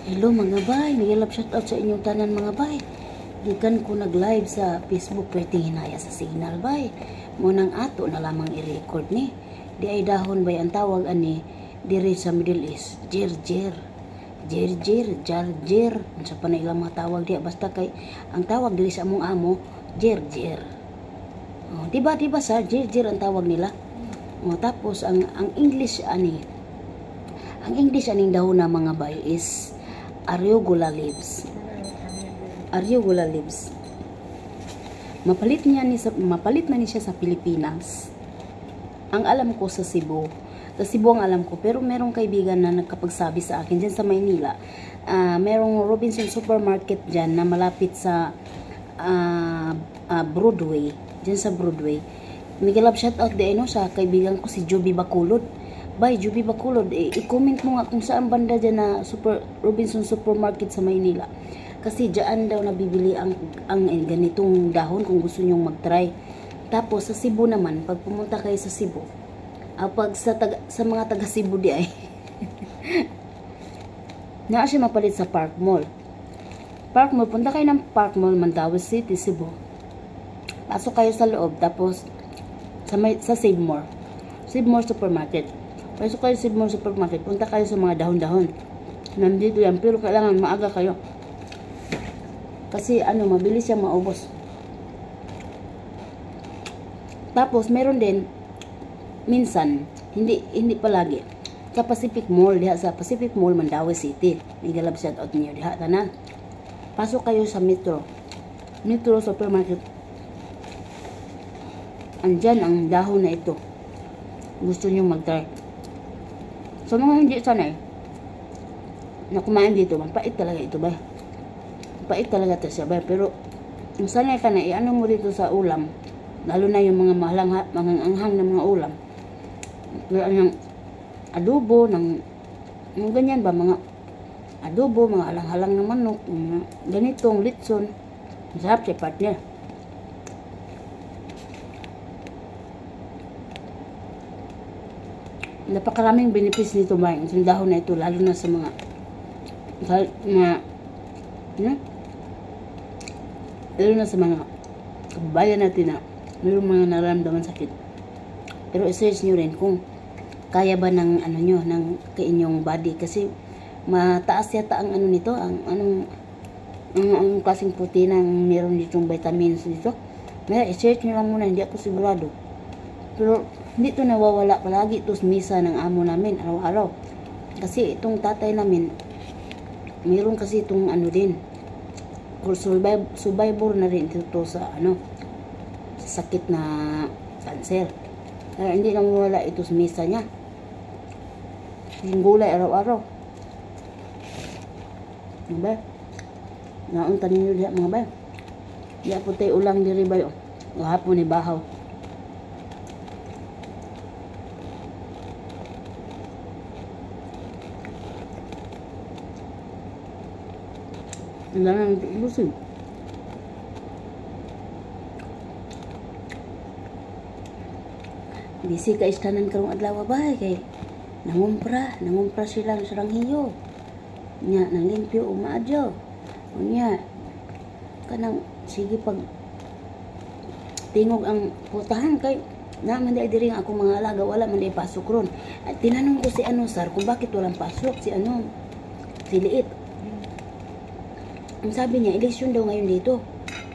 Hello mga bay, nagilap shoutout sa inyong tanan mga bay. Gikan ko nag-live sa Facebook, pwede hinaya sa signal bay. Munang ato na lamang i-record ni. Di ay dahon bay ang tawag ani diri sa Middle East. Jer. Sa panay ilang mga tawag diya, basta kay ang tawag diri sa among amo, jer. Oh, diba sa jer ang tawag nila. Oh, tapos ang English ani, ang English aning dahon na mga bay is Arugula leaves. Mapalit na ni siya sa Pilipinas. Ang alam ko sa Cebu. Sa Cebu ang alam ko, pero merong kaibigan na nagkapagsabi sa akin diyan sa Maynila. Merong Robinson Supermarket diyan na malapit sa Broadway. Diyan sa Broadway. Miguel shout out di sa kaibigan ko si Joby Bacolod. Bay, Juby Bacolod, i-comment mo nga kung saan banda dyan na Robinson Supermarket sa Maynila. Kasi dyan daw nabibili ang ganitong dahon kung gusto nyong mag-try. Tapos sa Cebu naman, pag pumunta kayo sa Cebu, pag sa mga taga Cebu di ay, naa siya mapalit sa Park Mall. Punta kayo ng Park Mall, Mandaue City, Cebu. Pasok kayo sa loob, tapos sa Save More Supermarket. Pasok kayo sa Cebu Supermarket, punta kayo sa mga dahon-dahon. Nandito yan, pero kailangan maaga kayo. Kasi mabilis siyang maubos. Tapos meron din minsan, hindi palagi. Sa Pacific Mall, sa Pacific Mall Mandaue City. Igalab shout out niyo diha tanan. Pasok kayo sa Metro Supermarket. Andyan ang dahon na ito. Gusto niyo mag-try. So mga hindi sanay na kumain dito, mapait talaga ito ba? Mapait talaga ito siya ba? Pero kung sanay ka na, ano mo dito sa ulam, lalo na yung mga mga anghang na mga ulam, yung adobo, mga ganyan ba, mga adobo, mga alang-halang na manok, mga ganitong litson, masarap siya partner. Napakaraming benefits nito ba yung dahon na ito, lalo na sa mga lalo na sa mga kababayan natin na mayroong mga nararamdaman sakit. Pero i-search nyo rin kung kaya ba ng ng inyong body, kasi mataas yata ang nito, ang klaseng puti ng meron ditong vitamins dito. Kaya i-search nyo lang muna, hindi ako sigurado. Pero hindi ito nawawala palagi. Ito misa ng amo namin araw-araw. Kasi itong tatay namin, mayroon kasi itong din, survivor na rin ito sa sa sakit na cancer. Kaya hindi nawawala ito sa misa niya. Yung gulay araw-araw. Diba? Naunta ninyo diha mga bay. Diya po tayo ulang diri ba yun. Hapon ni bahaw. Ang dami ng ilusin. Bisi ka istanan karong adlaw ba kay nangumpra silang saranghiyo. Nya nang limpyo umaadyo. Unya kanang sige pag tingog ang putahan kay naman di diri ako mga alaga, wala man di pasok ron. At tinanong ko si sir kung bakit walang pasok si Liit. Ang sabi niya, eleksyon daw ngayon dito.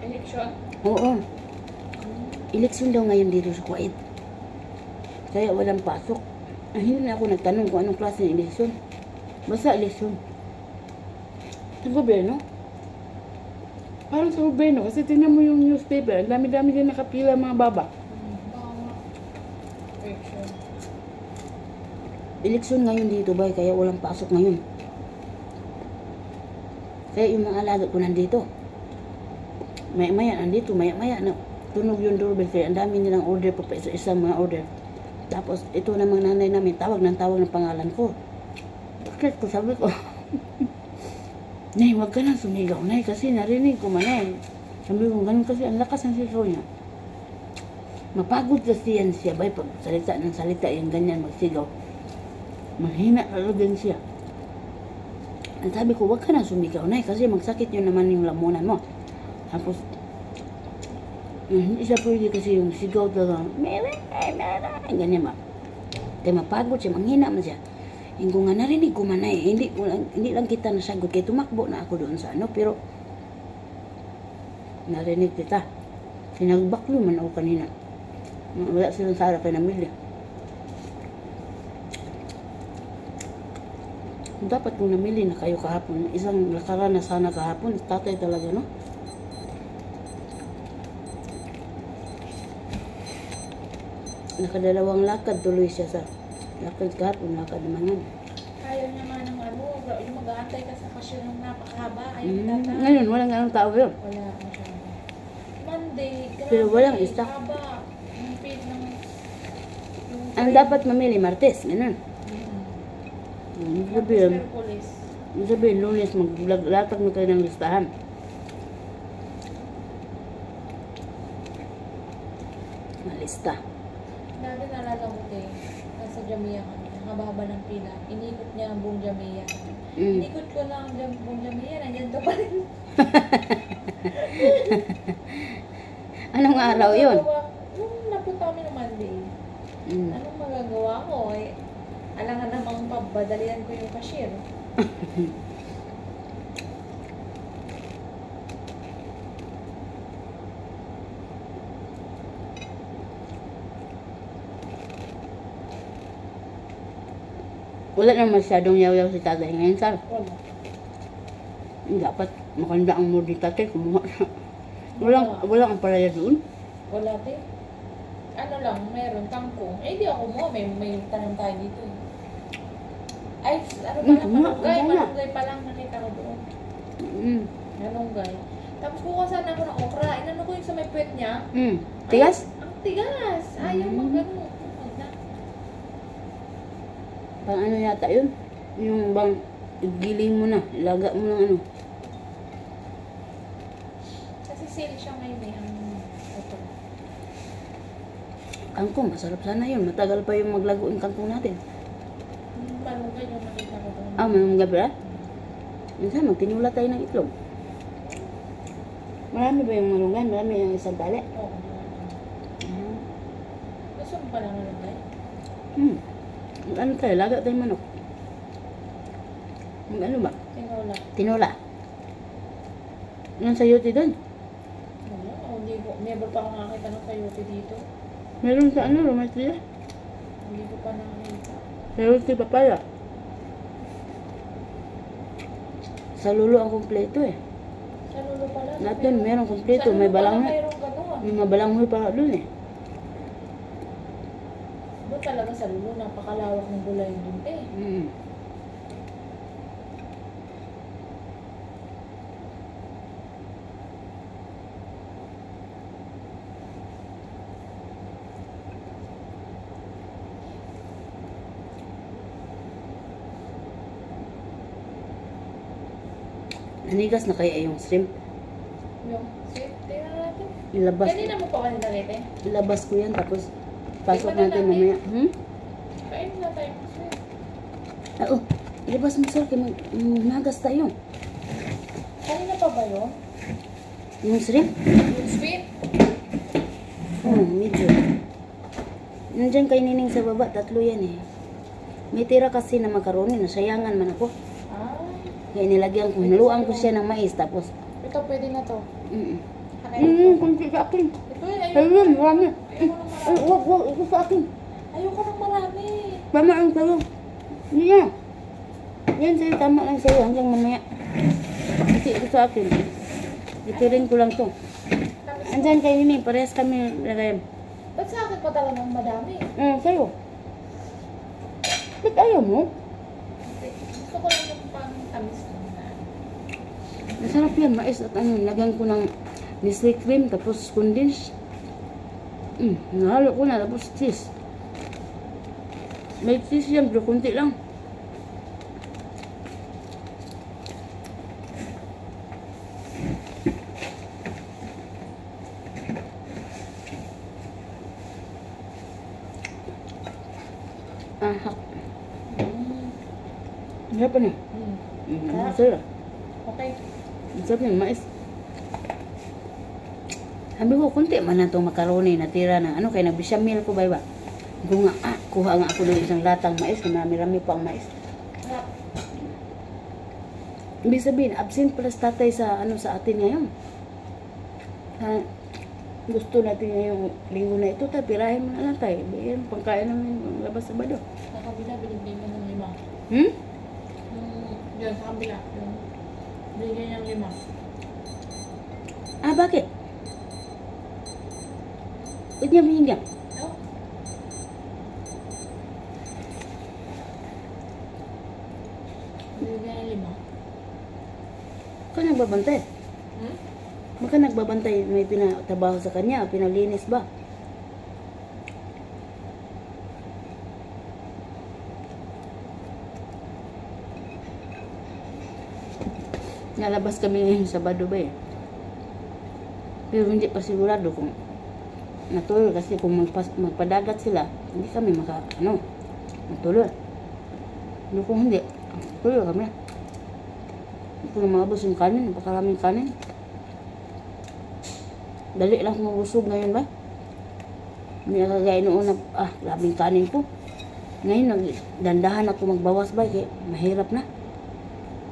Eleksyon? Oo. Eleksyon daw ngayon dito sa Kuwait. Kaya walang pasok. Hindi na ako nagtanong kung anong klase ng eleksyon. Basta eleksyon. Sa gobyerno? Parang sa gobyerno. Kasi tingnan mo yung newspaper. Ang dami-dami din nakapila mga baba. Eleksyon ngayon dito ba? Kaya walang pasok ngayon. Kaya yung mga alaga ko nandito. Maya-maya nandito, maya-maya na tunog yung doorbell. Kaya ang dami nilang order pa isang mga order. Tapos ito namang nanay namin, tawag ng pangalan ko. Bakit ko sabi ko, Nay, wag ka nang sumigaw, Nay, kasi narinig ko man, Nay. Sabi ko, ganun kasi ang lakas ng sigaw niya. Mapagod kasi yan siya, bay, pag salita ng salita, yung ganyan magsigaw. Mahina talaga siya. Ang sabi ko, wag ka na sumigaw na kasi magsakit yun naman yung lamunan mo. Tapos, hindi siya pwede kasi yung sigaw talaga, ganyan ba. Kaya mapagod siya, manghina man siya. Yung ko nga narinig ko man hindi lang kita nasagot, kaya tumakbo na ako doon sa ano, pero narinig kita. Sinagbaklo man ako kanina. Wala silang sara kay namili. Dapat kung namili na kayo kahapon, isang lakaran na sana kahapon, tatay talaga, no? Nakadalawang lakad tuloy siya sa lakad kahapon, lakad naman yan. Ayaw naman ng ano, yung mag-aantay ka sa cashier ng napakahaba. Ayaw tatay. Ngayon, walang ganong tao yun. Wala masyado. Monday, grabe. Pero walang stock. Haba. Yung pin ng... Ang dapat mamili, Martes, ganun. Sabihin, Merkulis. sabihin, Lunes, maglatag na kayo ng listahan. Malista. Dati nalala ko kayo, nasa Jamia kami, nakababa ng pila. Inikot niya ang buong Jamia kami. Inikot ko na ang buong Jamia, nandiyan ka pa rin. Anong araw yun? Nung napunta kami ng Monday, anong magagawa ko? Alangan namang pabadalian ko yung cashier. Wala nang masyadong yaw-yaw si tatay ngayon, Sal. Wala. Dapat makanda ang mood ni tatay, kumuha na. Walang ang palaya doon. Wala, te. Ano lang, meron kangkong. Eh, di ako mo. May tanong tayo dito. Ay, ano pala, malunggay. Malunggay pa lang nakita ko doon. Malunggay. Tapos kukuha ako ng okra. Inano ko yung sa may puwet niya. Tigas? Ay, ang tigas. Ayaw mag-ano. Pang ano yata yun? Yung bang giling mo na, ilaga mo ng ano. Kasi sale siya ngayon ang okra. Kangkong, masarap sana yun. Matagal pa yung maglago yung kangkong natin. Malunggay yung nakita ko doon. May gabi ba? Minsan, magtinula tayo ng itlog. Marami ba yung malunggay? Marami yung isang tali? Oo. Gusto mo pala malunggay? Ano tayo? Laga tayo manok. Ano ba? Tinola. Tinula. Yung sayote doon? Wala. Hindi ko. Never pa ako nakakita ng sayote dito. Meron sa ano, Romatria? Hindi ko pa nakakita. Sayote papaya. Sa lulo ang kumpleto eh. Sa lulo pala. Natin, meron kumpleto. Sa May lulo pala balanghoy. mayroong gano'n. May mga balanghoy pa doon eh. Doon talaga sa lulo. Napakalawak ng gulay doon eh. Nanigas na kaya yung shrimp. Yung sweet. Tingnan natin. Ilabas, Kanina mo pa kanina lete. ilabas ko yan tapos pasok Tingnan natin natin. mamaya. Kain na tayo ng sweet. Ilabas mo sir, kaya nagas tayo. Kanina pa ba yun? Yung shrimp? Yung sweet? Medyo. Nandiyan kay Nining sa baba, 3 yan eh. May tira kasi na makaroni, nasayangan man ako. Ah. Kaya nilagyan ko, niluan ko siya ng mais, tapos, Ito pwede na to. kunti sa akin. Ito yun. Ayun, marami. Ayoko ng marami. Wag, ito sa akin. Ayoko ng marami. Tama lang sa'yo. Hindi na. Yan sa'yo, tama lang sa'yo, hanggang mamaya. Kasi ito sa akin. Itirin ko lang to. Andyan kay Nining, parehas kami lagayan. Ba't sa akin pa talaga ng madami? Sa'yo. Ba't ayaw mo? Gusto ko lang yung pang tamis lang na. Masarap yan, mais at ano, lagyan ko ng Nestle cream, tapos condense. Nahalo ko na, tapos cheese. May cheese yan, pero kunti lang. Hak. Hirap na. Sir, Okay. ang sarap ng mais. Sabi ko, kunti man na itong macaroni na tira ng ano, kaya nag-bechamel ko ba iba? Kung nga, kuha nga ako ng isang latang mais, marami-rami pa ang mais. Sarap. Ibig sabihin, absent pala sa tatay sa, ano, sa atin ngayon. Gusto natin ngayong linggo na ito, pirahin mo na lang tayo. Yan, pangkain namin labas sa bado. Sa kabila, binibigyan ng 5. Hmm? Diyan, sa kabila. Binigyan ng 5. Bakit? Ba't niya binigyan? No? Binigyan ng 5. Ka nagbabantay? Hmm? Baka nagbabantay, may pinatabaho sa kanya, pinalinis ba? Nalabas kami ngayon sa Sabado ba eh. Pero hindi pa sigurado kung natuloy kasi kung magpadagat sila, hindi kami matuloy. Pero kung hindi, tuloy kami. Hindi ko na maabos yung kanin, napakaraming kanin. Dali lang kung mabusog ngayon ba? Hindi na kagaya noon na, grabing kanin ko. Ngayon, dandahan ako magbawas ba, kaya mahirap na.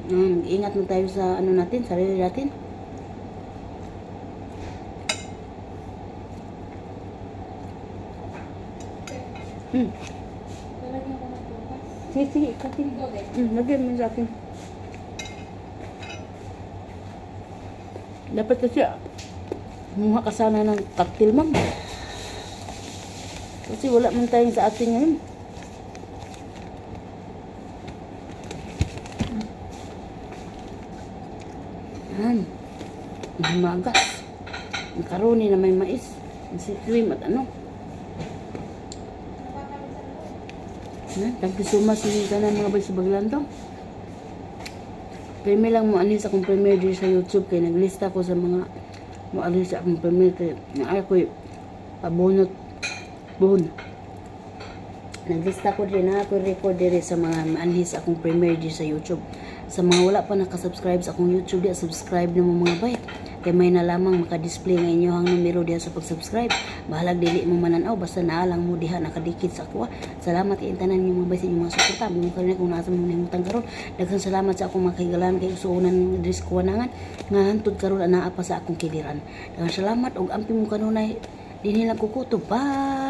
Mag-ingat mo tayo sa ano natin, sarili natin. Lalagyan ko ng tupas. Sige, katin. Ikaw din. Lagyan mo sa akin. Dapat kasi, kumuha ka sana ng cocktail, ma'am. Kasi wala man tayong sa atin ngayon. Magas. Ang karoni na may mais. Ang sitwim at ano. Thank you so much sa mga sa Baglandong. Premier lang mo alis akong premier dito sa YouTube kaya naglista ko sa mga mo alis akong premier kaya ako'y pabunot buhon. Naglista ko din na ako record diri sa mga maalis akong premier dito sa YouTube. Sa mga wala pa nakasubscribe sa akong YouTube, di subscribe na mo mga bay. Kaya may na lamang makadisplay nga inyohang numero diha sa pag-subscribe. Bahalag dili mo mananaw, basta naalang mo diha nakadikit sa ako. Salamat kay tanan niyo mga bay sa inyong mga suporta. Bimo karon kung nasa mo nahimutang karon. Daghang salamat sa akong mga kaigalan kay usunan diri sa kuwanangan nga hantud karon anaa pa sa akong kiliran. Daghang salamat og ampi mo kanunay dinhi lang kukuto. Bye.